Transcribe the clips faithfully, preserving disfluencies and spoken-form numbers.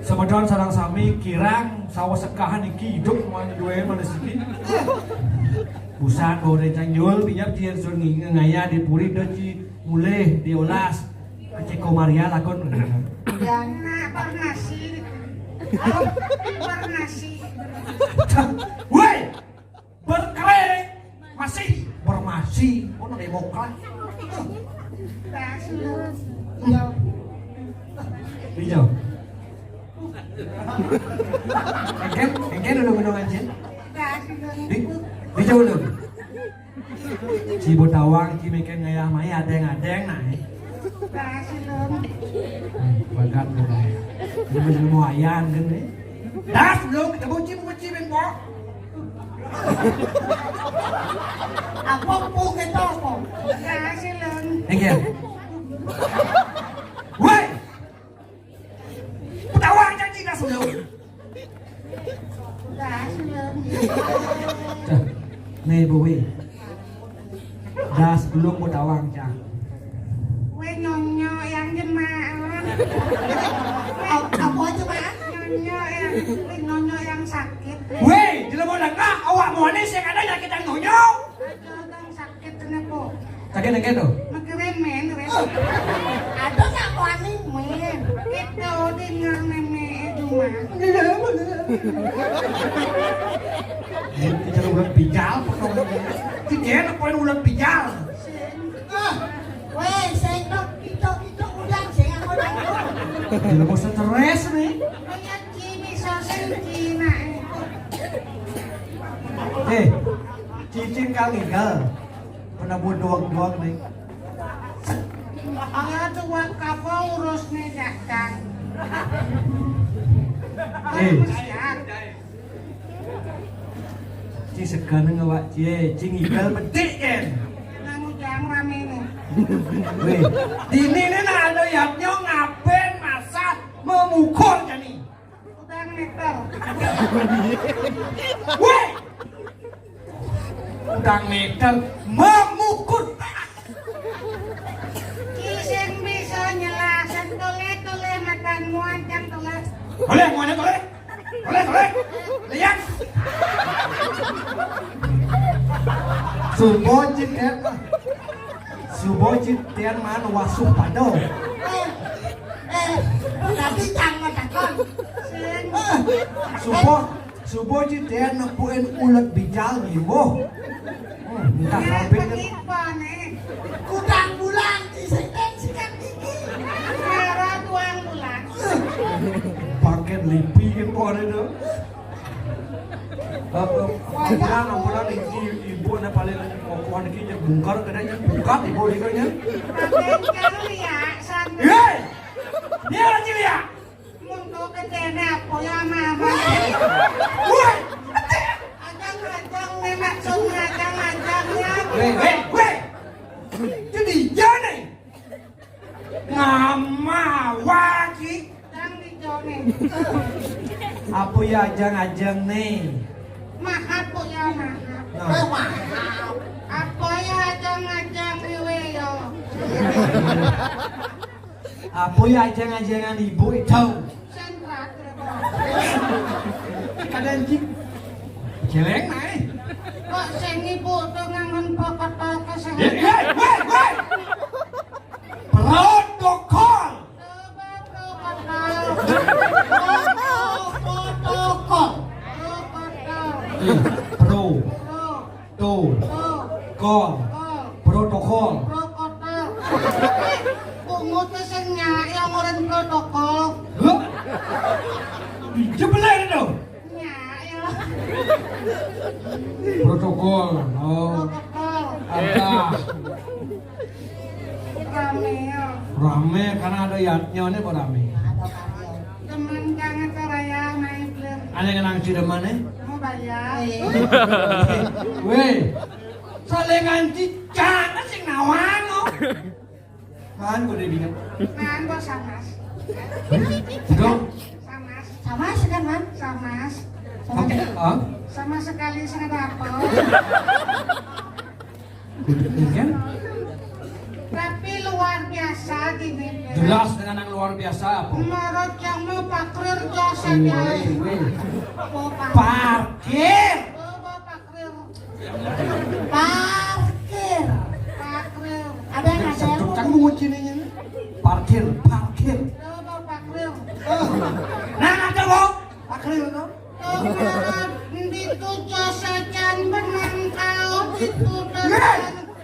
Semeton sareng sami kirang sawasekahan iki idup man duwe manis iki. Busan bau rencang nyul pinyap cian sun ngayah di puri do ci mulih diolas. Ceko Maria lakon. Yang nak farmasi. Farmasi. Woi! Berkere masih bermasi. Oh, demokrat. Hijau. Engken, engken dulu menung anjir. Di, hijau dulu. Ci Butawang, ci meken ngayah mai adeng-adeng nah. Bagat lu kayak. Ini mau ayan kan nih. Das lu, kita buci buci bengkok. Apa pun kita apa? Kasih lon. Enggak. Woi. Butawang janji das lu. Das lon. Nih, Bu Wi. Das belum Butawang, Cang. Weh, nyonyo yang jemaah. Apa aja, Pak? Nyonyo yang, weh, nyonyo yang sakit. Weh, jelema dengah, awak muane sing ada sakit yang nyonyo. Ada yang sakit kenapa? Sakit yang kena. Mengkeren men, men. Ada nggak wani men? Kita dengar meme cuma. Kita udah bijal, pokoknya. Kita apa yang udah bijal? Ah, weh, sing tok, tok, tok, udah, sing aku nanggung. Jelema stres nih. Kayak gini, so sing Cina. Eh, cicing kali gal. Pernah buat doang-doang nih. Ya tuh, wah, kapo urus nih, Cang. Eh. Ci sekarang awak cie, ci ngigal bedik kan. Nang ujang rame nih. Weh, dini ini nah ada yatnya ngapain masa memukul jani. Udang meter. Weh, udang meter memukul. Ki sing bisa nyelasan tole-tole makan muan jang tole. Boleh, muannya boleh. Boleh, boleh. Lihat. Subo citian. Subo citian man wasuh pado. Eh, eh, tadi jangan takon. Subo Subo ci teh nepuin ulet bijal ngiwuh. Hmm, entah sampai ke... Kudang bulan di sini sikat gigi. Cara tuang bulan. Pakai lipi ke kore tu. Ampun, ampun, iki ibu ada paling kokohan iki yang bungkar kena yang buka ibu dia kena. Pakai kali ya, sana. Hei! Dia lagi lihat. Mun kok kecene apa ya, Mama? Woi! Ajang-ajang nih, maksud ajang-ajang ya. Weh, weh, weh! Jadi jane. Mama waki. Jang di jone. Apa ya ajang-ajang nih? Mahap kok ya, mahap. Nah. Eh, mahap. Apa ya ajang-ajang iwe ya? Apa ya ajang-ajangan ibu itu? Sentrat. Kadang cik. Jeleng naik. Kok sing ibu tuh ngangon pokok-pokok sing... Ya, ya, weh, weh. Protokol. Coba protokol. Protokol. Protokol. Eh, pro. Pro. To. To. Kol. Kol. Protokol. Protokol. Pungut sing nyak yang orang protokol. Loh? Jebelah itu. Nyak ya. Protokol. Oh. Protokol. Ada. Rame ya. Rame karena ada yatnya ini kok rame. Teman kangen raya naik ler. Ada yang nang cideman eh? Mau bayar. Weh, salingan cicana sing nawang kok. Man, gue udah bingung. Man, gue samas. Dong. Samas. Samas kan, Man? Samas. Oke, ah? Sama sekali saya dapat. Kudu kan? Tapi luar Biasa gini. Jelas dengan yang luar biasa apa? Marot yang mau pakrir jasa. Weh, weh. Mau pak-, parkir. Oh, mau pakrir. Parkir. Pakrir. Ada yang ada yang seduk kan mau bungut sininya. Parkir, parkir. Oh, mau pakrir. Oh. Nah, ada lo. Pakrir lo. Itu jasa can benang kau itu.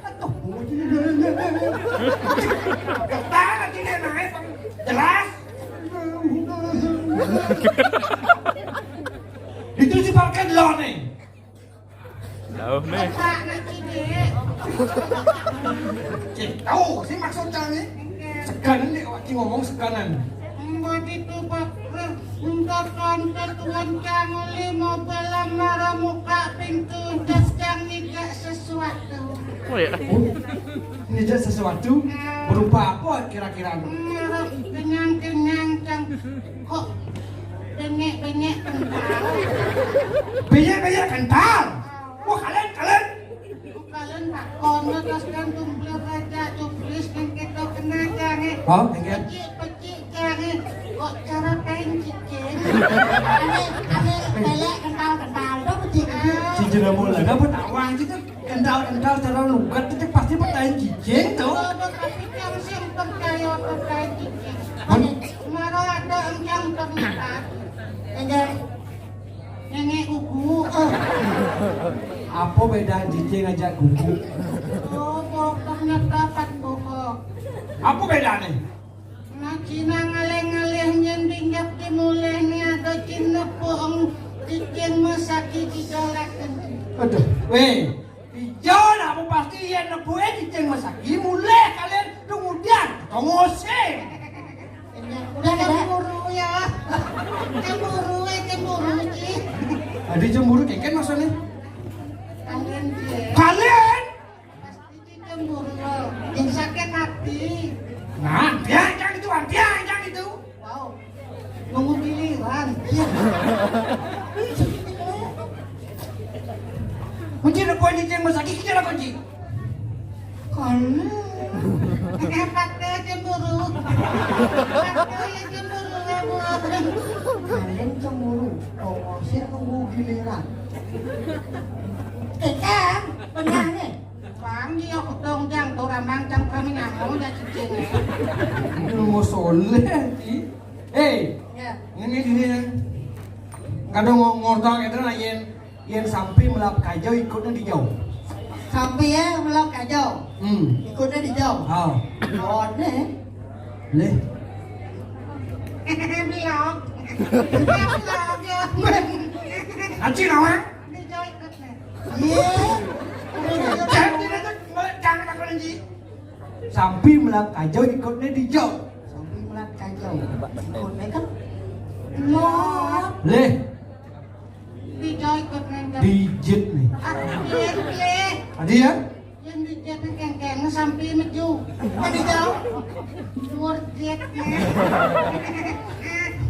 Aduh, getar lagi nih, naik, jelas. Itu si parkir lo nih. Jauh nih. Cek tahu sih maksudnya nih. Segan nih, wajib ngomong seganan. Mbak itu, Pak. Ungkapkan ketuan cangli mau belamar muka pintu, jajang ngijak sesuatu. Oh ya. Oh, ngijak sesuatu berupa apa kira-kira? Marah kenyang-kenyang cang. Kok bengek-bengek kental? Bengek-bengek kental? Wah, kalian, kalian. Kalian tak kono terus kan tumplir aja, cuplis kan kita kena jangan. Oh, enggak. Pecik-pecik jangan. Kok cara kain cicing? Ane, ane, pelek kental-kental tuh pecik. Cicing mulai dapat awang gitu. Kental-kental cara lugat itu pasti pertanyaan cicing tuh. Oh, tapi yang sih percaya pertanyaan cicing. Marah ada yang ternyata. Enggak. Nenek kuku. Apa beda cicing aja kuku? Oh, bokoknya dapat bokok. Apa bedanya? Nah, Cina ngalih-ngalih nyen tinjak dimulih ni ada Cina puang cicing masaki dijolakan. Aduh, weh. Ijo nak pasti yen nebuke cicing masaki mulih kalian kemudian tongose. Udah, udah. Cemburu ya. Cemburu, eh, cemburu, Ci. Adi cemburu kengken maksudnya? Kalian, Ci. Kalian? Pasti Ci cemburu. Yang sakit hati. Nah, dia yang itu, dia yang itu. Wow. Nunggu giliran. Iya. Kunci depan cicing masaki kita lah kunci. Kalu. Kenapa ke cemburu? Kenapa ya cemburu, ya, Bu? Kalian cemburu. Oh, saya nunggu giliran. Tekan, benar nih. Bang, dia kutong jang, tu ramang jang kami nyamu, ya, cicing. Lu mau soleh, Ci? Eh, ya. Ini dia. Kadang ngortong itu lah, yen. Yen sampai melap kajau ikutnya dijau. Sampai ya melap kajau. Hmm. Ikutnya dijau. Oh. Lawannya. Leh. Belok. Belok ya. Acil lawan. Dijau ikutnya. Iya. Jangan tidak tuh, jangan aku nanti. Sampai melap kajau ikutnya dijau. Sampai melap kajau. Ikutnya kan. Leh. Dijau ikut nendang. Dijit nih. Dijit, leh. Adi ya? Yang dijit kengkeng sampai meju. Kan dijau. Dua jit, leh.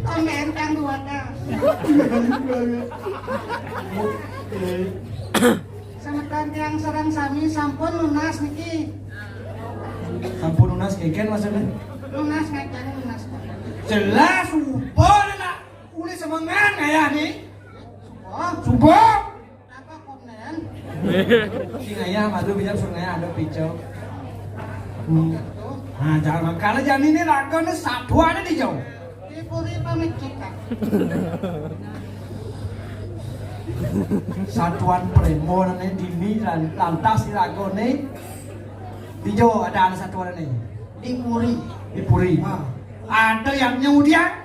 Komen kang dua kang. Semeton tiang sareng sami sampun lunas niki. Sampun lunas kengken maksudnya? Lunas ngajeng lunas. Jelas ubon nak uli semengan ngayah nih. Subuh. Subuh. Apa konen? Si ngayah madu bijak suruh ngayah ada picel. Hmm. Nah, jangan kalau jani ini raga nih satuannya di jauh. Di puri pamit kita. Satuan Premo nane dini lan-, lantas iragone dijo ada, ada satuan nane. Di Puri. Di Puri. Ah. Ada yang nyudian?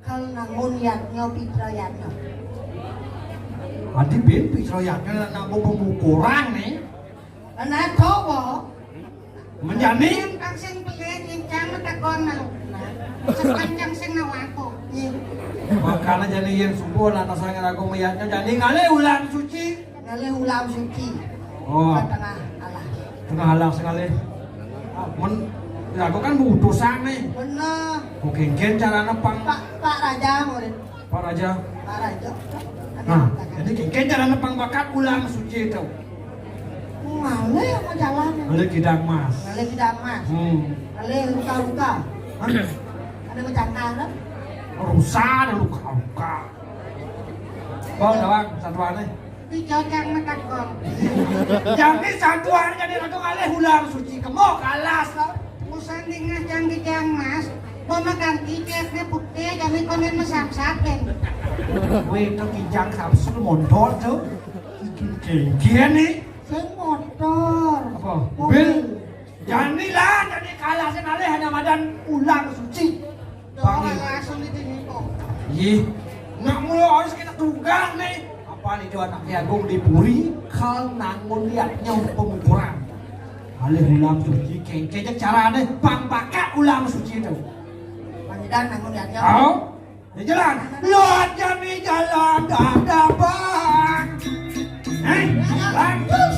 Kal nangun yatnya pitra yatnya. Adi ben pitra yatnya nak bobo kurang nih. Ana coba. Menjani. Kang sing pelin, yang cang takon malu. Sepanjang sing nawaku. Iya. Makanya jadi yang subuh lantas angin aku meyaknya jadi ngalih ulam suci. Ngalih ulam suci. Oh. Ke tengah alas. Tengah alas sekali. Men, ya aku kan butuh sana. Bener. Oke, gen caranya pang. Pak, Pak Raja murid. Pak Raja. Pak Raja. Nah, jadi kengken jalan nepang bakat ulam suci itu. Ngalih apa jalan? Ngalih kidang mas. Ngalih kidang mas. Hmm. Lé luka-luka. Hah? Ada macam mana? Rusa ada luka-luka. Bang, doang satuannya. Di jojang mata kong. Jangan satuan jadi ratu kalih ulam suci kemo kalas lah. Usah ningah jang di jang mas. Mau makan tiket nih putih jadi konen mesam-sapen. Weh, itu kijang kapsul mondol tuh. Kian nih. Sing motor. Apa? Mobil. Jani lah, jani kalah sing alih hanya madan ulam suci. Doa langsung di sini kok. Ih, nak mula harus kita tugas nih. Apa nih, Jon, anak Agung di puri, kal nangun liatnya untuk pengukuran. Alih ulam suci, kengkeng cara deh, pang pakai ulam suci itu. Pangidan nangun liatnya. Au? Ya jalan. Lewat jani jalan dadabang. Eh, bagus.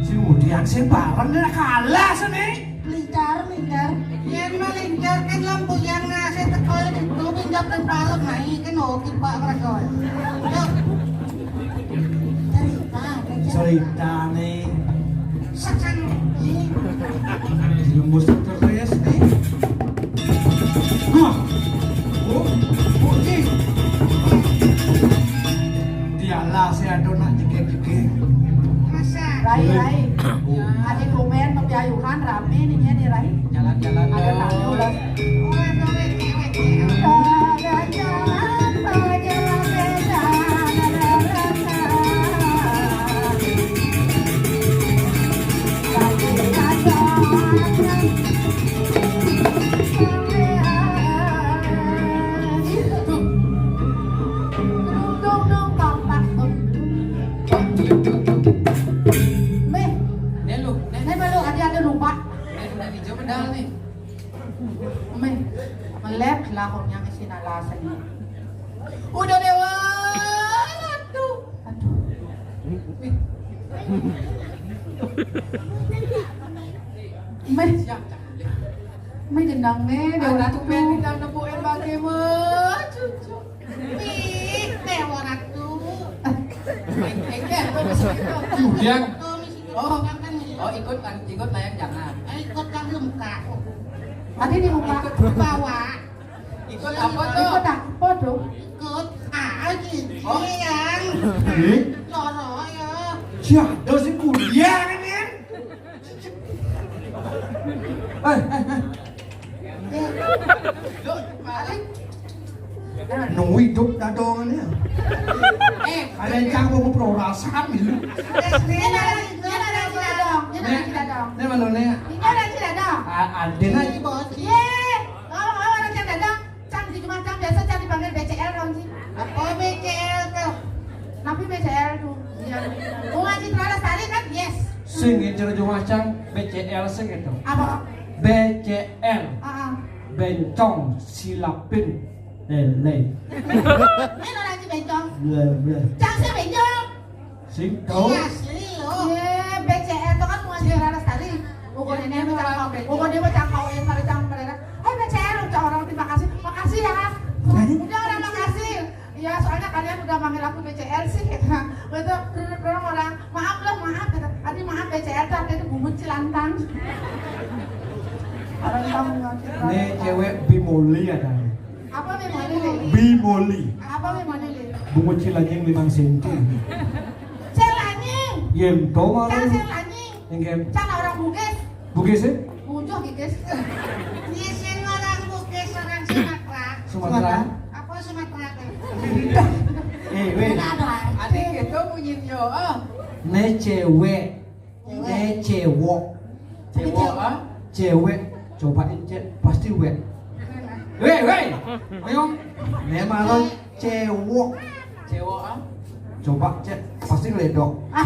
Si Udian sing bareng nek kalah sini. Lincar, lincar. Yen mah lincar kan lampu yang ngasih teko itu pindah ke palem, nah, iki no, tiba mereka. Yuk. Cerita, cerita nih. Sekarang ini. Dilembus terus nih. Wah. Oh, oh, ih. Dialah saya ada nak jegek-jegek. Masa? Rai, Rai. Ada komen, pepiayuhan, rame nih ya, nih, Rai. Jalan-jalan. Ada tamu, Rai. Meh, ini lu, ini baru ada, ada lupa. Ini udah hijau pedal nih. Meh, melep lah, kok yang isi nalasan. Udah dewa, aduh, aduh. Meh, meh gendang meh, dewa anak tuh meh gendang nepuin bagaimana, cucu. Wih, dewa anak tuh. Engke, tuh, mesti gitu. Udah. Tuh, mesti gitu. Oh, oh, ikut, ikut layang jangan. Eh, ikut kan belum kak. Tadi dibuka. Bawa. Ikut apa tuh? Ikut apa tuh? Ikut. Ah, gitu. Oh. Yang. Ih. Coro ya. Siapa sih kuliah ini? Eh, eh, eh. Duh, maling. Nu hidup dadongannya. Eh, ada yang campur perasaan gitu. Ini ada, ini ada si dadong, ini ada si dadong. Ini mana nih? Ini ada si dadong. A-, ada nih. Ye, kalau mau orang si dadong, cang di rumah cang biasa cang dipanggil B C L dong sih. Apa B C L tuh? Tapi B C L tuh. Iya. Bunga Citra Lestari kan? Yes. Sing ngincer rumah cang B C L sing itu. Apa? B C L. Ah, ah. Bencong silapin lele. Ini orang si bencong. Bla, bla. Cang si bencong. Sing tahu? Iya, asli lo. Iya, B C L itu kan Bunga Citra Lestari. Bukan ini mah cang kau, bukan dia mah cang kau yang pada cang pada. Eh, B C L, ucap orang terima kasih. Makasih ya. Jadi? Udah orang makasih. Iya, soalnya kalian udah manggil aku B C L sih, gitu. Betul, orang, orang, maaf loh, maaf, gitu. Tadi maaf, B C L tuh artinya bungut cilantang. Orang tahu nggak? Ini cewek bimoli ada. Apa bimoli? Bimoli. Apa bimoli? Bungut cilanying limang senti. Cilanying. Yen to malu. Cang cilanying. Yang kayak cang orang Bugis. Bugis ya? Bujur Bugis. Iya, sing orang Bugis, orang Sumatera. Sumatera. Apa Sumatera teh? Eh, weh. Ada. Adik itu bunyinya, oh. Ne cewek. Cewek. Ne cewok. Cewok, ah? Cewek. Cobain, cek. Pasti wek. Weh, weh. Ayo. Ne malah cewok. Cewok, ah? Coba, cek. Pasti ngeledok. Ah.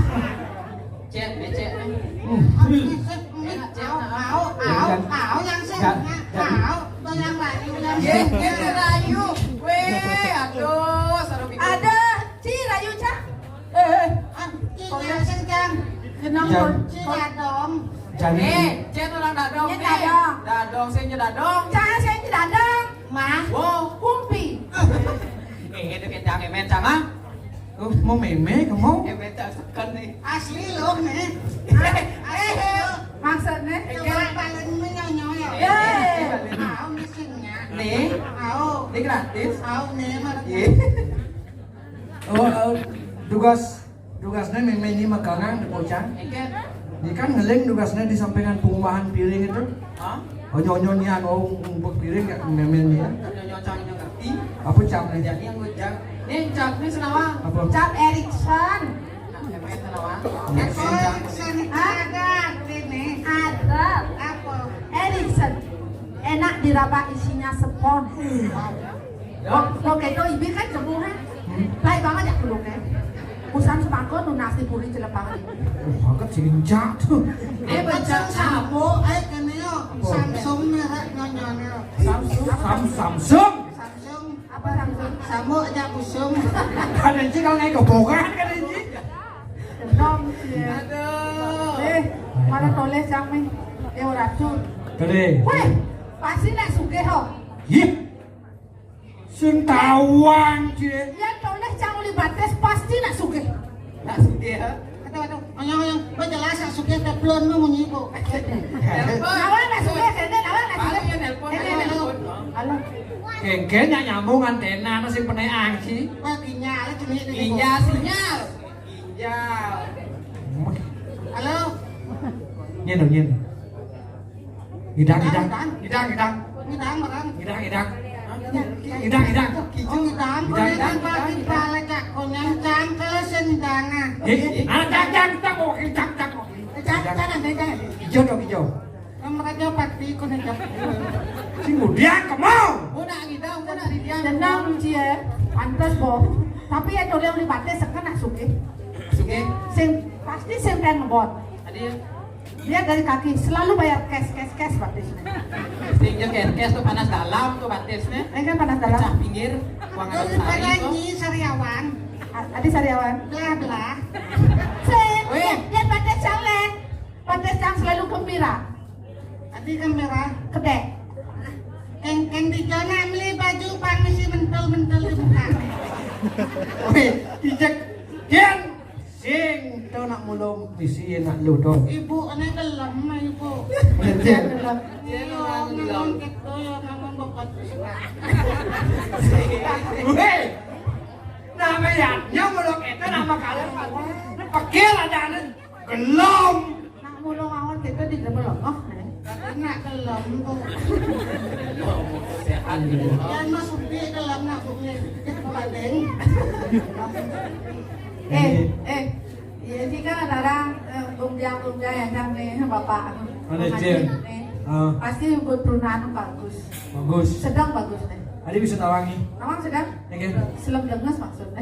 Cek, becek. Hmm. Enak, cek, nah. Au, au, au, yang sing, au, tuh yang rayu, yang sing. Ye, ye, rayu. Weh, aduh, saru bingung. Ada, Ci, rayu, Cang. Eh, eh. Ah, Ci, yang sing, Cang. Jenang Ci dadong. Jadi. Eh, cek orang dadong nih. Dadong. Dadong, sing dadong. Cang, sing dadong. Mah. Wow. Kumpi. Eh, ada kecang, eh, men, cang, ah? Oh, mau meme kamu? Eh, men, cang, seken nih. Asli loh nih. Eh, eh, maksudnya? Coba balen menyonyo ya. Ya. Mau mesinnya. Nih. Mau. Ini gratis. Mau nih, mana? Iya. Oh, oh, tugas Tugasnya meme ini makangan di pocang. Ini kan ngeling tugasnya di sampingan pengubahan piring itu. Hah? Onyo-onyo nian, oh, ngumpet piring ya meme ini ya. Onyo-onyo cang ini ngerti. Apa cang nih? Jadi yang gue cang. Nih, cang ini senawang. Apa? Cang Erikson. Nah, yang main senawang. Erikson. Hah? Ada ini. Ada. Apa? Erikson. Enak diraba, isinya spons. Kok, kok gitu, ibi kan jemuh, kan? Baik banget ya kuluknya. Usan semangkuk tuh nasi puri celepang. Oh, banget sih, lincah tuh. Eh, baca sapo, eh, kene yo. Samsung merek nyonyone. Samsung. Sam-, Samsung. Samsung. Apa Samsung? Samuk aja busung. Kan ini kalau naik kebokan kan ini. Dong, sih. Aduh. Eh, mana toleh cang nih? Dia racun. Toleh. Weh, pasti nak sugih ho. Ih. Sing tawang, Cik. Ya toleh cang uli batis pasti nak sugih. Nak sugih, ha? Aduh, aduh, oyong, oyong. Kok jelas nak sugih, telepon mau munyi, Bu. Telepon. Awak nak sugih, kene, awak nak sugih. Paling ya telepon, kene, ayo telepon. Halo. Kengken yang nyambung antena, no sing peneang sih. Wah, sinyal, jenis ini, Bu. Iya, sinyal. Iya. Halo. Nyen, nyen. Idang, idang. Idang, idang. Idang, barang. Idang, idang. Idang, idang. Kijang, idang. Idang, idang. Idang, idang. Balik, balik, cak, konyang, cang, kalau sendana. Eh, ah, cang, cang, cang, oke, cang, cang, oke. Eh, cang, cang, cang, cang. Hijau dong, hijau. Yang mereka pati, konyang, cang. Sing udah, kamu. Udah, idang, udah, idang. Tenang, Cie. Pantes, Bo. Tapi ya, tolong di batis, sekan nak sugih. Sugih. Sing, pasti sing pengen ngebot. Tadi ya. Lihat dari kaki, selalu bayar cash, cash, cash batisnya. Sing, ya, cash, cash tuh panas dalam tuh batisnya. Ini kan panas dalam. Pecah pinggir, uang ada sari tuh. Nyi Sariawan. A-, Adi Sariawan. Belah, belah. Sing, weh. Lihat, lihat batis cang, Lek. Batis cang selalu gembira. Adi gembira. Kedek. Keng, keng di jona beli baju pang misi mentel-mentel di muka. Weh, kijek. Jen. Sing, to nak mulung, bisi nak lu to. Ibu, ane gelem, Ibu. Betul. Iya, orang gelem. Gitu ya, kamu bapak terus. Weh, nama ya, dia mulung itu nama kalian, Pak. Pegel aja, ane gelem. Nak mulung awal kita di double loh, nih. Nak gelem, Bu. Sehat, Bu. Yang masuk di gelem, nak, Bu, nih. Kita banding. Eh, eh, iya sih kan ada orang, eh, bung jang, bung jang ya kan nih, Bapak. Mana, Cil? Nih. Ah. Pasti buat perumahan bagus. Bagus. Sedang bagus nih. Adi bisa tawangi. Awang sedang? Ya, kan? Selem denges maksudnya.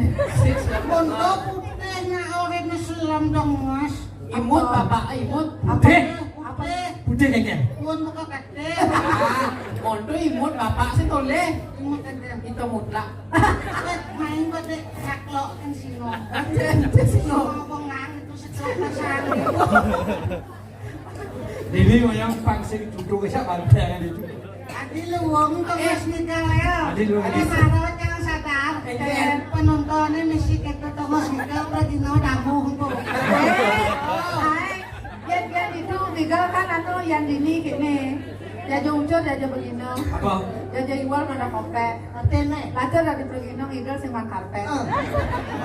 Untuk putihnya orang selem denges. Imut, apa? Bapak, imut. Apa? Putih. Apa? Putih, kan, kan? Pun muka kecil. Ah, untuk imut, Bapak sih toleh. Imut, kan, kan? Itu mutlak. Main kok, Dek. Raklok kan sino. Sino. Sino, pengang itu setruk pasang. Dini ngoyong pang sing duduk, siapa ada yang itu? Adi lu wong, Thomas Michael ya. Adi lu. Ada marot yang sadar. Iya. Penontonnya misi kita Thomas Michael, udah dino damu, Bu. Hai. Yang, yang itu, Michael kan anu, yang dini gini. Jaja ucur, jaja begino. Apa? Jaja iwal, mana kopek. Artinya? Lajar dari begino, ngidul sing mang karpet. Eh.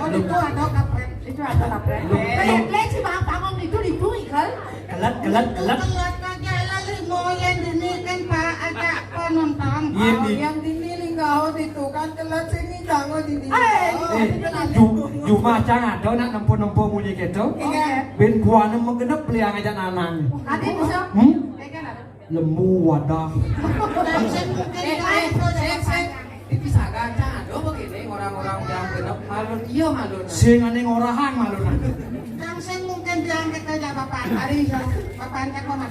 Oh, itu ada kaprek. Itu ada kaprek. Lu, lu. Lek, lek, si Bang Pangong itu, itu, Michael. Kelet, kelet, kelet. Kelet aja lah, limo yang dini kan, Pak, ada penonton. Iya, oh, di- yang dini linggaho itu kan kelet sini, jangan dini. Eh. Eh, ju-, jumah cang ada nak nempo-nempo munyi gitu. Iya. Ben buahnya menggenep beli yang aja nanang. Adi bisa. Hmm? Pegang apa? Lembu wadah. Eh, eh, sing, sing. Itu saga, cang, ada begini, orang-orang yang genep, malun, iya, malun. Sing ane ngorahang, malun. Yang sing mungkin diangkat aja, Bapak. Hari, Bapak angkat, Bapak.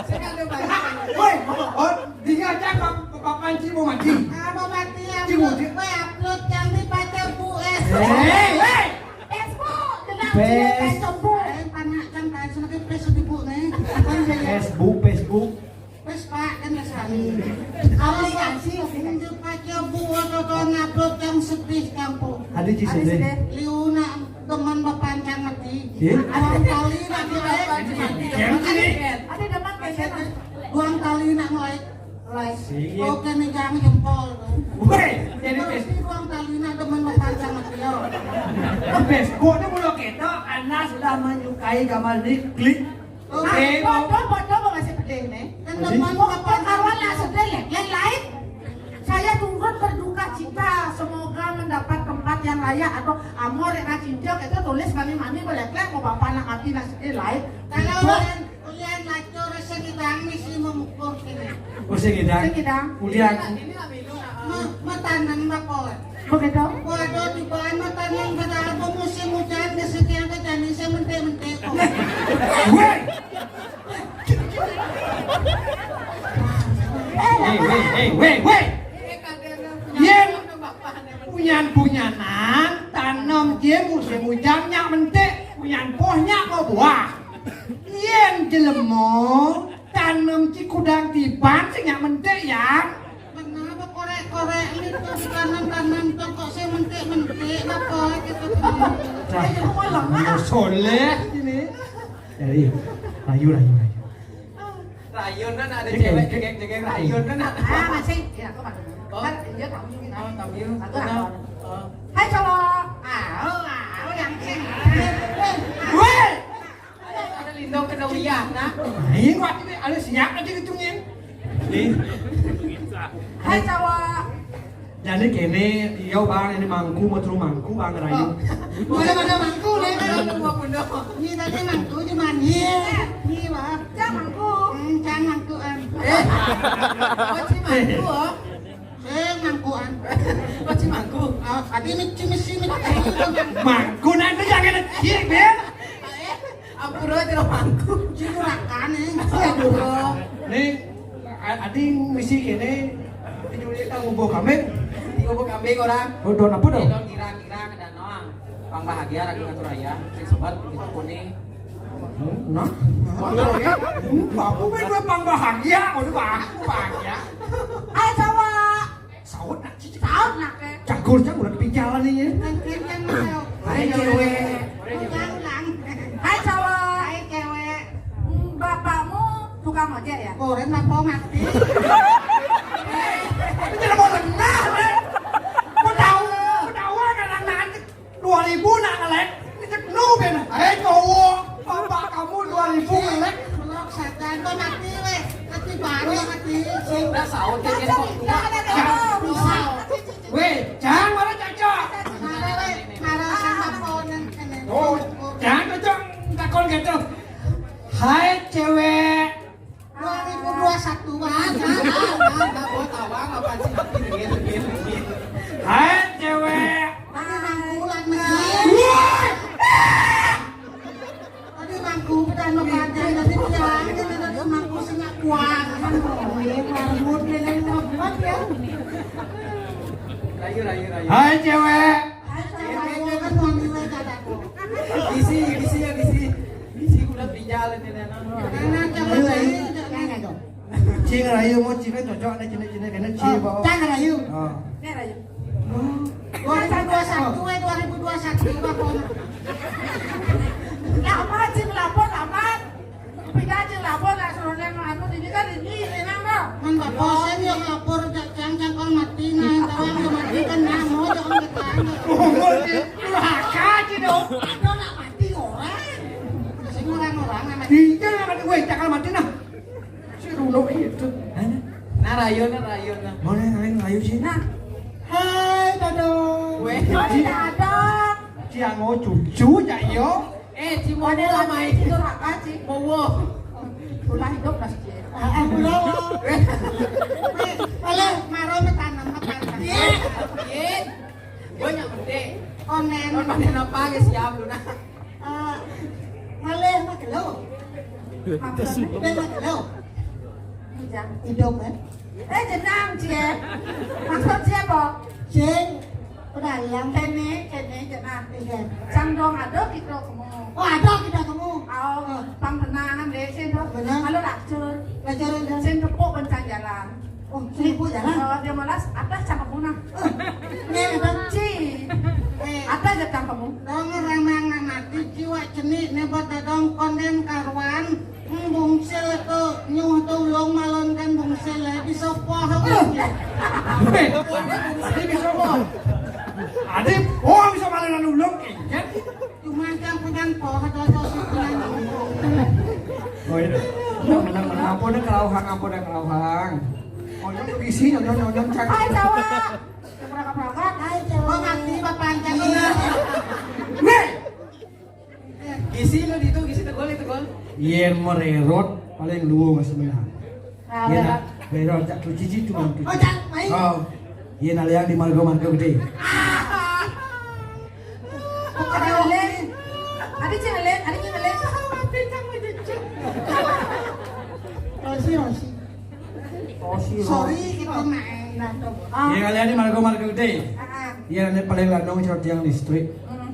Sing ada banyak. Woi, oh, dia aja, Bapak, Bapak Panci mau mati. Ah, mau mati, ya. Cing, Bu, upload yang dibaca, Bu, eh. Hei, hei. Facebook, kenal Face- dia, Facebook. Eh, panak kan, kan, sudah ke Facebook, Bu, nih. Kan saya Facebook, Facebook. Wes, Pak, kan, Mas Ali. Aplikasi, aplikasi. Yang dibaca, Bu, Kau nak perut yang sedih kampung. Ada ci sedih. Liu nak teman bapancang mati. Iya. Dua kali nak direk. Yang sini. Ada teman kayak gitu. Dua kali nak mulai. Mulai. Singit. Oke nih jangan jempol. Weh, jadi pes. Dua kali nak teman bapancang mati yo. Pes, kok ni mula kita, anda sudah menyukai gambar ni, klik. Nah, eh, bodoh, bodoh, bodoh, masih pedih nih. Kan teman bapancang mati. Karuan lah sedih, lain-lain. Saya turut berduka cita. Semoga mendapat tempat yang layak atau amor yang cinta kita tulis mami-mami boleh klik mau bapak nak mati nak sedih lain. Kalau ulian, ulian lacur sing idang misi memukul kini. Oh, sing idang. Sing idang. Ulian. Ini lah, ini lah, ini lah. Me-, metanem bakal. Begitu. Waduh, di bawah metanem padahal musim hujan di sekian kejadian saya mentik-mentik kok. Weh. Hei, hei, hei, hei, hei. Yen punyan-punyanan, tanem cie musim ujan nyak mentik, punyan poh nyak mau buah. Yen jelema, tanem ci kudang tiban sing nyak mentik ya. Kenapa korek-korek ni tu, tanem-tanem tu kok sing mentik-mentik, apa gitu. Dah, soleh ini. Jadi, rayu, rayu, rayu. Rayun kan ada cewek jegek-jegek rayun kan ada. Ah, masih. Ya, aku masih. Oh. Kan dia tamu kita. Oh, tamu. Aku tamu. Oh. Hai, cowok. Ah, oh, ah, oh, yang ceng. Weh! Ada, ada lindung kena uyah, nah. Aing waktu itu ada siap aja gitu, Nyin. Nih. Hai, cowok. Jadi kene, iya bang, ini mangku, mau terus mangku bang rayu. Mana-mana mangku nih. Ini tadi mangku di mana? Ini wah. Cang mangku. Hmm, cang mangkuan. Eh, oh, ci mangku, oh. Eh, mangkuan. Oh, ci mangku. Ah, tadi misi misi misi. Mangku nanti jangan kecil, Ben. Ampura aja lo mangku. Juragan, eh. Aduh. Nih, a-, ading misi kene, di Juli kita ngubuh kambing. Ngubuh kambing orang. Oh, don apa dong? Don girang-girang ada noang. Pang bahagia lagi ngatur ayah, sing sobat, kita kuning. Hmm, nah. Hmm, aku main gue pang bahagia, udah bahagia. Ayo, cowok. Saut nak cicik. Saut nak, eh. Jagur, jagur, udah pinjalan ini. Mungkin yang mau. Hai, cewek. Ulang, ulang. Hai, cowok. Hai, cewek. Hmm, bapakmu tukang ojek ya? Korén apa mati? Ini tidak mau dengar, eh. Mau tahu, mau tahu kan anak dua ribu nak ngelek. Ini cek nu ben. Hai, cowok. Bapak kamu dua ribu ngelek. Melok setan kok mati weh. Mati baru mati. Sing. Udah saut, ya, ya, kok. Bisa. Weh, jangan marah cocok. Marah, weh. Marah sama ponen kene. Oh, jangan cocok. Takon gitu. Hai, cewek. Dua ribu dua satu, Bang. Nah, nah, nah, nah, gua tahu, Bang, apaan sih? Begini, begini, begini. Hai, cewek. Mana rangkulan, Mas? Woi! Tadi mangku, udah makan, tadi tiang, tadi mangku sengak kuat. Aduh, ya, marbut, ya, ya, ya, ya. Rayu, rayu, rayu. Hai, cewek. Hai, cewek, kan mau niwe kataku. Bisi, bisi ya, bisi. Bisi udah pinjal ini, Nenek. Nenek, jangan, jangan, jangan. Cing rayu mau cing cocok ada cina-cina kena cing. Oh, bawa. Cang rayu. Oh. Cang rayu. Dua ribu dua satu, eh, dua ribu dua satu, apa kau? Lama, cing lapor, lama. Pindah, cing lapor, lah suruh yang anu, ini kan ini, ini nang, Bang. Man bapak saya yang lapor, cang, cang, cang, kau mati, nah, orang yang mati kan, nah, mau, jangan bertanya. Oh, mau, cing. Durhaka, cing, dong. Ada nak mati orang. Sing orang-orang, nak mati. Iya, nak mati, weh, cakal mati, nah. Si Rulo itu. Hah? Nah, rayu, nah, rayu, nah. Mana yang lain rayu sih? Nah. Hai, Dadong. Weh. Hai, Dadong. Ciango cucu, Cak Iyo. Eh, Cimowo, mai. Itu raka, Ci. Mowo. Tulah hidup, Mas, Ci. Ah, ah, Rulo. Weh. Weh, oleh maro metanam, metanam. Iya. Iya. Gua nyampe. Onen. Onen apa, guys, siap, lu, nah. Eh, ngalih magelo. Maksudnya? Ben magelo. Iya. Hidup, kan? Eh, jenang, Cie. Maksud siapa? Sing pedalang. Kene, kene, jenang. Iya. Sang dong ada kita kamu. Oh, ada kita kamu. Oh, oh. Pang tenangan deh, sing dong. Benar. Kalau lacur. Lacur, iya. Sing tepuk bencang jalan. Oh, sini, Bu, jalan. Kalau dia malas, atas cangkemmu nah. Nih, Bang. Ci. Eh, atas aja cangkemmu. Dong, ramang mati jiwa cenik, nebot dadong konden karuan. Hmm, bungsil tu, nyuh tu ulung malon kan bungsil, eh, bisa poh. Eh, ini bisa poh. Ada poh bisa malon ulung, kan? Cuma yang punya poh, atau, atau si punya nyuh. Oh, iya. Menang, menang, menang. Ampun, dah, kerauhang, ampun, dah, kerauhang. Onyong tuh isi, onyong, onyong, cak. Hai, Jawa. Keprakat-prakat, hai, Jawa. Kok mati, Bapak Anjay? Nih! Isi lo di itu, isi tegol, tegol. Yen mererot, paling luwung sebenarnya. Nah, iya, udah. Nak. Mererot, cak tuh cici tuh, Bang, tuh. Oh, cak, main. Oh. Iya, nak lihat di marga-marga gede. Kok ada lele? Ada cewek lele, ada cewek lele. Rosi, Rosi. Rosi, Rosi. Sorry, kita main. Nah, tuh. Ah. Iya, kalian ini marga-marga gede. Ah, ah. Iya, ini paling lanang cara tiang listrik. Hmm.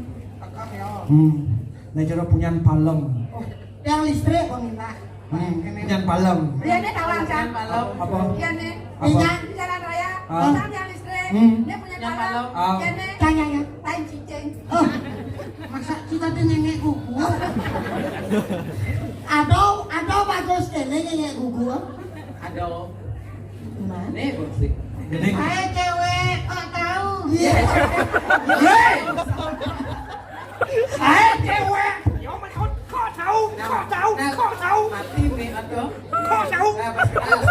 Hmm. Nah, cara punyan palem. Oh, tiang listrik, Bang Minta. Hmm, punyan palem. Dia ini kawan, kan? Apa? Dia ini. Apa? Di jalan, di jalan raya. Ah. Pasang tiang listrik. Hmm. Dia punya palem. Ah. Dia ini. Tanya, ya. Tain cicing. Oh. Masa kita tuh nengek gugu? Ada, ada bagus kene nengek gugu. Ada. Mana? Nih, bos. Gini. Hai, cewek, kok tahu? Iya. Hei! Hai, cewek. Ya, ampun, kok, kok tahu? Nah, kok tahu? Nah, kok tahu? Mati nih, atau? Kok tahu? Nah, pas keras.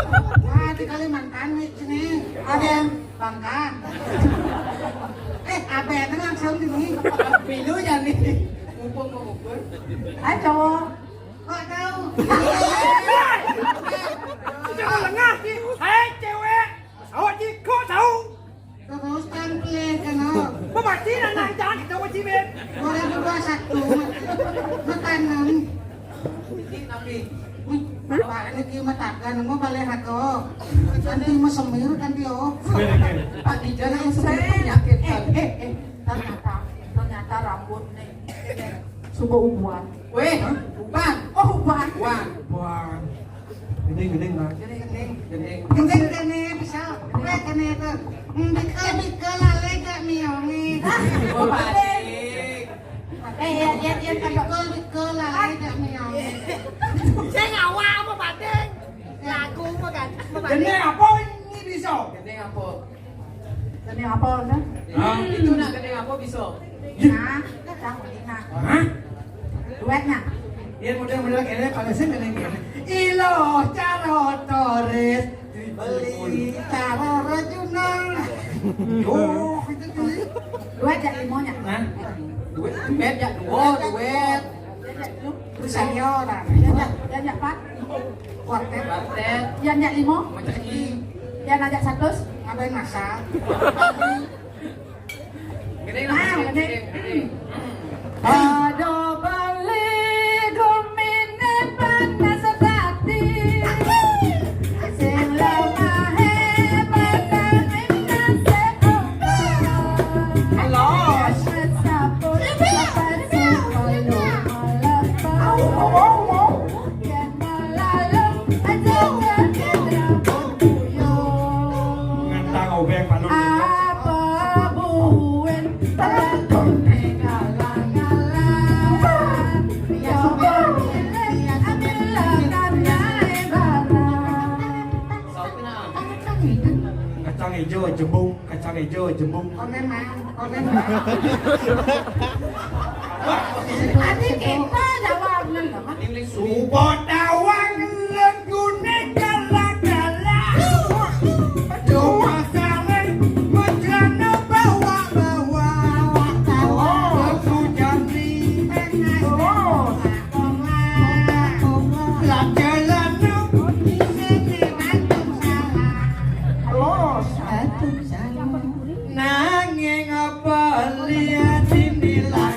Wah, di Kalimantan nih, sini. Ada yang Bangkan. Eh, abet langsung di sini. Pilu ya nih. Mumpung mau ngukur. Hai, cowok. Kok tahu? Jangan lengah. Hai, cewek. Pesawat sih, kok tahu? Terus kan pilih kan, oh. Pemati anak jangan kita wajibin. Dua ribu dua satu, matanem. Ini tapi, wih, bapak ini kieu mah tagan, mau balik hako. Nanti mau semir kan dia. Pak Dijan yang semir penyakit kan. Eh, eh, eh, ternyata, ternyata rambut nih. Suka ubuan. Weh, uban. Oh, uban. Uban. Uban. Gending, gending, Bang. Gending, gending. Gending. Gending, gending, bisa. Gending, gending itu. Hmm, bika, bika, lale, gak miongi. Oh, balik. Eh, ya, ya, ya, kan. Bika, bika, lale, gak miongi. Saya ngawa apa, Pak Deng? Lagu apa, kan? Apa, Pak Deng? Gending apa ini bisa? Gending apa? Gending apa, kan? Hah? Itu nak gending apa bisa? Nah, kan, nah. Hah? Duetnya. Yen model-model kene paling sing kene kene. Ilo cara toris beli cara rajunan. Oh, itu tuh. Duet jak limonya. Hah? Duet, duet jak dua, duet. Terus senior, nah. Diajak, diajak, Pak. Kuartet. Kuartet. Diajak limo. Macam ini. Diajak satu. Ngapain masa? Gede, ah, gede. Gede. Padha bali gumine panas ati. Sing lemahe padha ning nasib. Alos. Sabun papan supaya melepas. Au, au, au, au. Yen melalu aja. Ngentang obeng, Pak Nur. Apa buin pelakune ngalang-ngalang? Ya, ambil karyae barang. Kacang hijau, jembung. Kacang hijau, jembung. Konen, Mang. Konen, Mang. Ati kita jawabnya, lho, Mang. Supo tawang legune kala-kala. Dua kali mejana bawa-bawa. Aku jadi. Lah jalan. Los. Aduh. Nanging apa liya dinilah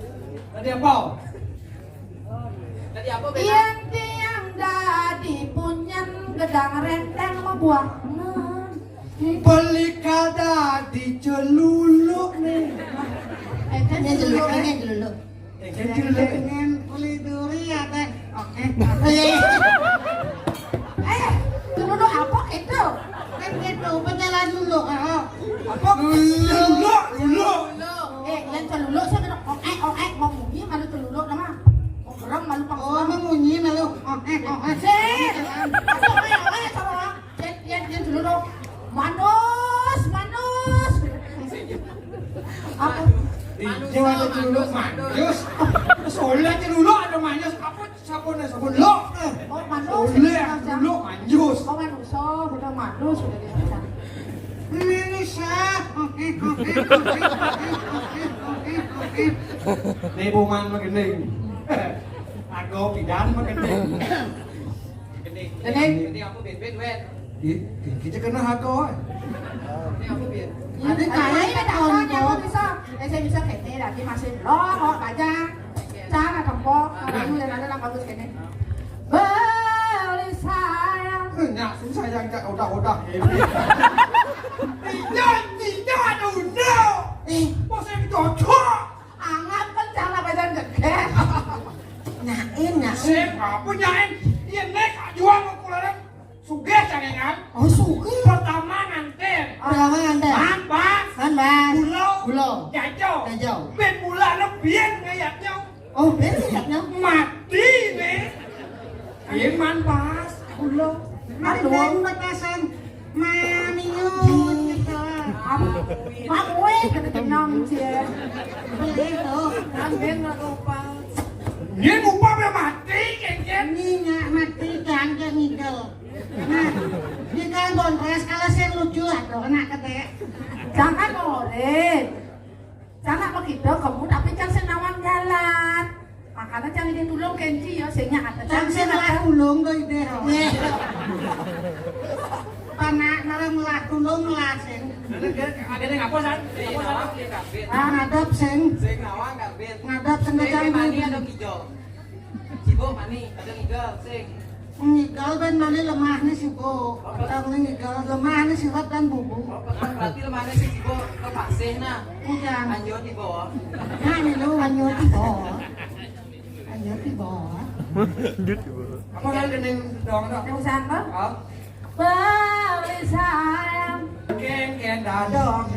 Tadi apa? Tadi apa, Bella? Yen tiang dadi punyen gedang renteng mabuahan. Beli kada di celuluk nih. Eh, kan yang celuluk, celuluk. Ini yang celuluk. Eh, kan celuluk. Pengen beli durian, Teh. Oke. Eh. Eh, celuluk apa itu? Kan gitu, penyalah dulu, kalau. Apa? Celuluk, celuluk. Eh, yang celuluk saya kena oek, oek, mau munyi malu celuluk nama. Mau gerem malu pang. Oh, mau munyi malu. Oek, oek. Sih. Apa oek, oek, sama? Yang, yang, yang celuluk. Manus, manus. Apa? Iya, ada celuluk manus. Soalnya celuluk ada manus. Apa? Sabun, sabun lo. Oh, manus. Oleh lo manjus. Oh, manus. Oh, udah manus, udah biasa. Manus, ah. Nih, buman magending. Aku pidan magending. Gending. Gending. Gending aku bebet, wet. Ih, kita kena hako, eh. Ini aku biar. Ada kaya ada kawan kau. Bisa. Eh, saya bisa kete, lagi masih lo, kok aja. Cara tempo, kalau lu yang ada lah bagus kene. Beli sayang. Nyak susah yang cak odah-odah ini. Iya, iya, ada undang. Eh, mau saya cocok. Angat kan cara badan gede. Nyain, nyain. Sing apa nyain? Iya, nek jual aku larang. Sugih cangengan. Oh, sugih. Pertama nganten. Pertama nganten. Man pas. Man pas. Gula. Gula. Jajo. Jajo. Ben mula lebih ngayatnya. Oh, ben ngayatnya. Mati nih. Ayo man pas. Gula. Aduh. Mending batasan maniut gitu. Apa? Mak kowe kena jenang, Cie. Boleh tuh. Kan ben ora lupa. Ini mupa be mati, kengken. Ini nyak mati, kengken ngigel. Nah, di kan bontres kalau sing lucu atau kena kete. Jangan, Ore. Jangan begitu, kamu tapi jangan sing nawang jalan. Makanya jangan ditulung kenci ya, sing nyak ada. Jangan sing lah tulung tuh ide. Iya. Panak malah melah tulung melah sing. Ada, ada yang apa, San? Apa, San? Ah, ngadep sing. Sing nawang, Kak Ben. Ngadep sing. Sing kejam mani dulu. Ada hijau. Sibuk mani, ada ngigel, sing. Ngigel ben mani lemah nih sibuk. Apa? Kalau ngigel lemah nih siwat dan bubu. Apa? Berarti lemah nih sibuk ke pasih nah. Hujan. Lanjut di bawah. Nah, ini lu lanjut di bawah. Lanjut di bawah. Lanjut di bawah. Apa kan gending dong, dong? Yang usaha apa? Oh. Beli sayang. Kengken dadong.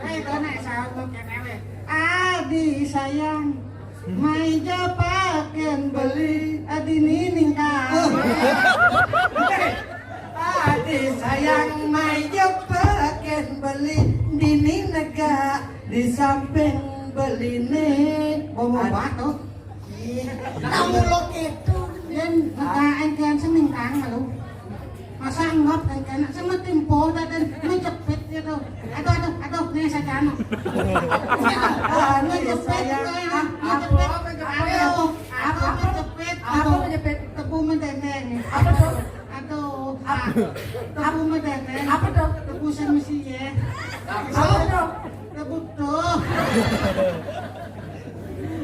Hei, kau naik sahur tuh kene we. Adi sayang, mai japaken beli adi nining ka. Adi sayang, mai japaken beli dini nega di samping beline. Ngomong apa tuh? Kamu lo gitu. Dan ngegaen kian semingkang lalu. Masa enggak kan kena sama tempo dan menjepit gitu. Aduh, aduh, aduh, nih saya anu. Anu jepit, anu jepit. Aduh, apa menjepit? Apa menjepit? Tebu mendendeng. Apa tuh? Aduh, tebu mendendeng. Apa tuh? Tebu semisi ya. Apa tuh? Tebu tuh.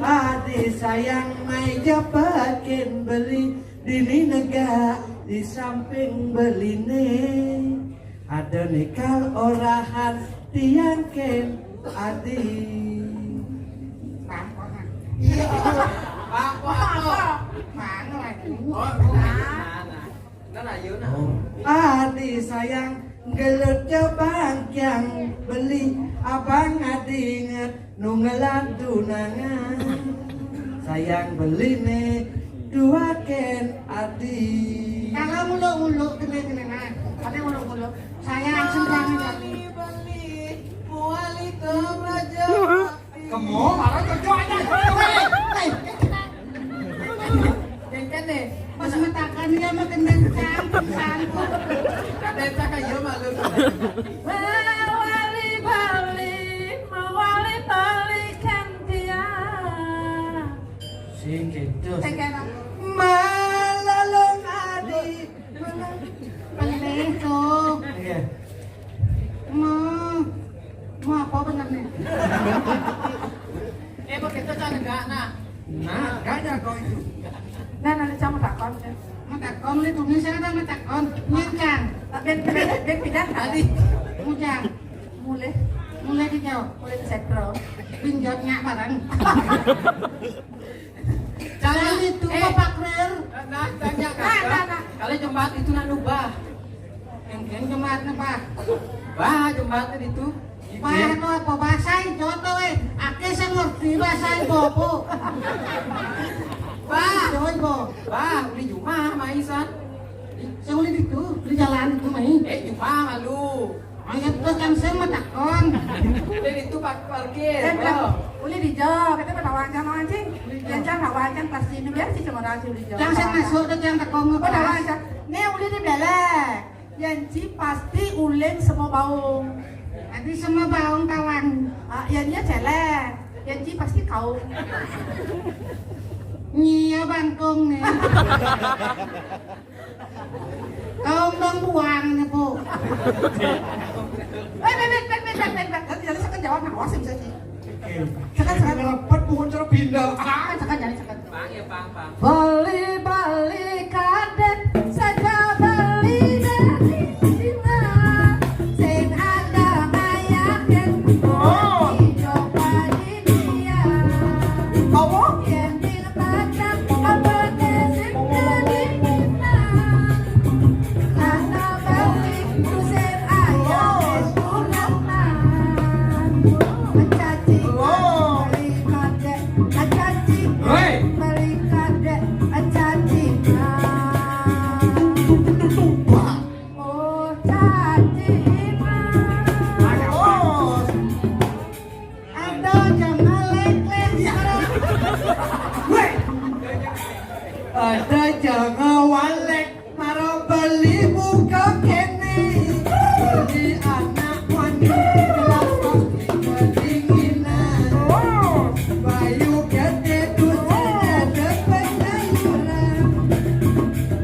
Adi sayang mai japakin beli dini nega di samping beline. Ada nikal orahan tiang ken adi. Apa? Apa? Mana lagi? Oh, mana? Nah, ayo nah. Adi sayang gelut jabang yang beli abang adi inget nungelan tunangan. Sayang beli nih dua ken adi. Kalau muluk-muluk kena-kena nah. Ada muluk-muluk. Saya langsung tangan kaki. Beli, beli, muali ke raja. Kamu marah kerja aja. Hei, hei. Kengken deh. Pas matakan dia mah kendang campur sangkut. Kata itu kayak malu. Mawali bali, mawali bali kan dia. Sing gitu. Sing kena. Malalong adi. Pendek tuh. Iya. Mau, mau apa bener nih? Eh, begitu kan enggak? Nah, nah, gak jago itu. Nah, nanti kamu takon. Matakon, le, tumis ada matakon. Nyencang. Ben, ben, ben pindah. Tadi. Mujang. Mulai. Mulai dijawab. Mulai di setro. Pinjam nyak barang. Jangan itu, eh, Bapak Rer. Nah, tanya. Nah, nah, nah. Kalau jembat itu nak ubah. Yang, yang jembat apa? Bah, jembat itu. Bah, itu apa? Bahasa Ijo to, eh. Ake sing ngerti bahasa Ijo apa? Bah. Ijo, Ijo. Bah, uli jumah, maisan. Sing uli itu, di jalan itu, mai. Eh, jumah malu. Ayo, tuh, yang sing matakon. Dari itu pak parkir. Eh, oh. Uli di jo, kita pada wancang, wancing. Uli di jo. Yang jangan wancang, pasti ini biar sih cuma rahasia uli di jo. Yang sing masuk, tuh, yang takon. Oh, pada wancang. Nih, uli di belek. Yang ci pasti uling semua baung. Nanti semua baung kawan. Ah, yang dia celek. Yang ci pasti kau. Nyia bangkung nih. Kau dong buang nih, Bu. Eh, ben, ben, ben, ben, ben, ben, ben. Jadi, jadi saya kan jawab, nah, awas, bisa sih. Oke. Sekarang, sekarang. Rapat, bukan cara pindah. Ah, sekarang, jadi sekarang. Bang, ya, Bang, Bang. Beli-beli kadek saja beli dari Cina. Sing ada ngayakin. Oh. Ijo bali dia. Apa? Yen di Padang, apa sing dari Minang? Tanah balik, kusir ayam, kurang. Acaci, oh, beli kadek. Acaci, hei, beli kadek. Acaci, tumpah. Oh, caci, oh. Ada jangan lek-lek. Iya. Weh. Ada jangan walek. Maro beli buka kene. Beli anak wani. Gelas plastik kedinginan. Bayu gede, duit gede, penyayuran.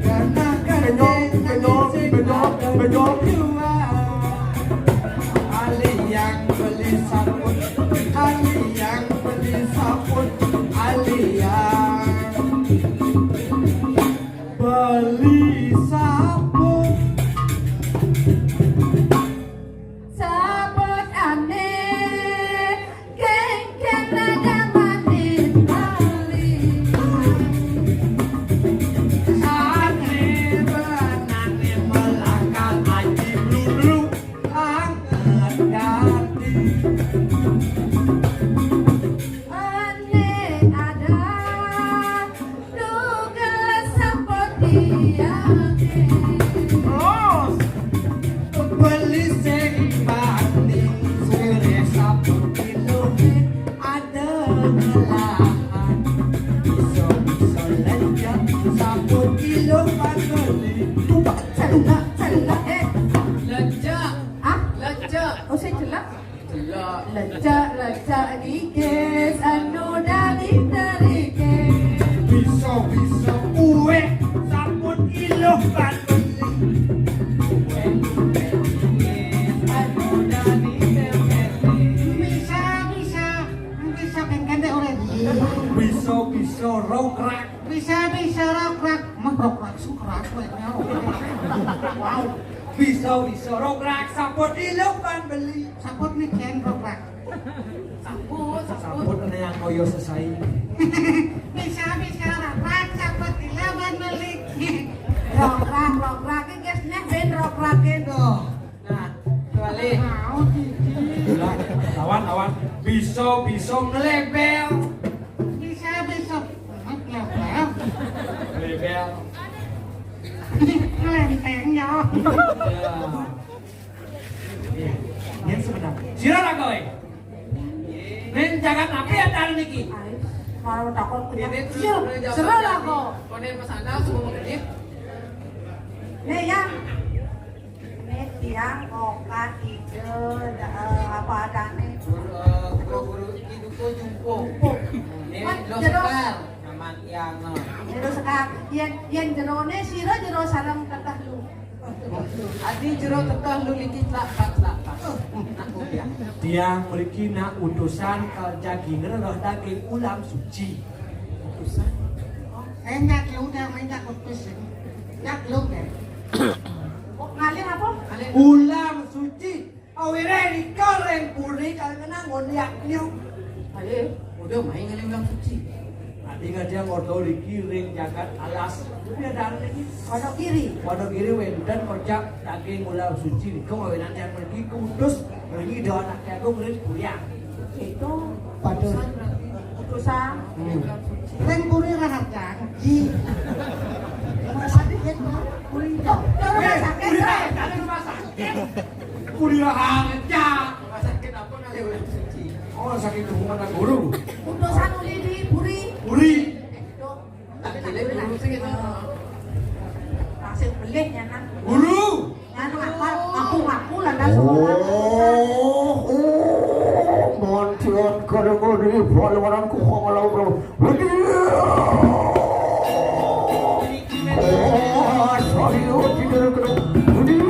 Karena gede, benyol, benyol, benyol, benyol. Ali yang beli sabun, Ali yang beli sabun, Ali yang beli sabun. Sabun aneh, kengkeng ada manis bali. Aneh benane melakal aji blulu anget dadi. Aneh ada. Duh, gelas sabun diangge. Los. Beli sing paling sire sabun kilo ada ngelahan. Bisa-bisa lenjak sabun kilo pageli. Tupak celak, celak, eh. Lenjak. Ah? Lenjak. Oh, saya celak. Lecak-lecak gigis anu dadi terikis. Bisa-bisa uwek sabun iluh kan. Uwek, uwek gigis anu dadi terikis. Bisa-bisa, bisa kengkende urip. Bisa-bisa rokrak. Bisa-bisa rokrak. Mah rokrak sukrak kowe. Wow. Bisa-bisa rokrak sabun iluh kan beli. Saput nih, Ken, rokrak. Saput, saput. Saput ini yang koyo sesai. Bisa, bisa, rokrak, saput, dilawan balik. Rokrak, rokrak, ini guys, nih, ben rokrak, gitu. Nah, balik. Mau, Cici. Lawan, lawan. Bisa, bisa ngelebel. Bisa, bisa. Ngelebel. Ngelebel. Ngelenteng, ya. Ya. Yen sebentar. Sira ra kowe. Ning jagat api acara niki. Mau takon. Ini terus. Sira ra kok. Konen Mas Anang semua menit. Nih ya. Ini tiang okat ide, eh, apa adane? Guru, eh, guru-guru iki duko jumpo. Ini lo sekar, nama tiang. Jero sekar. Yen, yen jerone sira jero sareng teteh lu. Adi jero teteh lu niki tlak tlak tlak. Aku ya. Ya, mriki nak utusan kal jagi ngrereh daging ulam suci. Utusan. Eh, ndak lu dah main tak utus. Ndak lu deh. Kok ngalir apa? Ngalir. Ulam suci. Awire rika ring puri kal ngenang ngoniak niu. Ayo, udah main ngalir ulam suci. Adi ngajeng ordo riki ring jagat alas. Dia dah lagi. Pada kiri. Pada kiri wenten kocak daging ulam suci niku, awinan tiang mriki kutus ring Ida Anak Agung ring Puriang. Itu. Pada. Utusan. Hmm. Ring puri raharjan. Di. Rumah sakit, Pak. Puri. Rumah sakit, Pak. Puri raharjan. Rumah sakit apa ngalir ulam suci? Oh, sakit hubungan guru. Utusan uli di puri. Puri. Itu. Tapi guru sing itu. Sing belih nyanan. Guru. Nyanan apa? Ngaku-ngaku lah dah sekolah. Oh, oh, mantian kadang di pahlawananku kok malah bro. Waduh. Oh, sorry, oh, tidak, tidak. Waduh.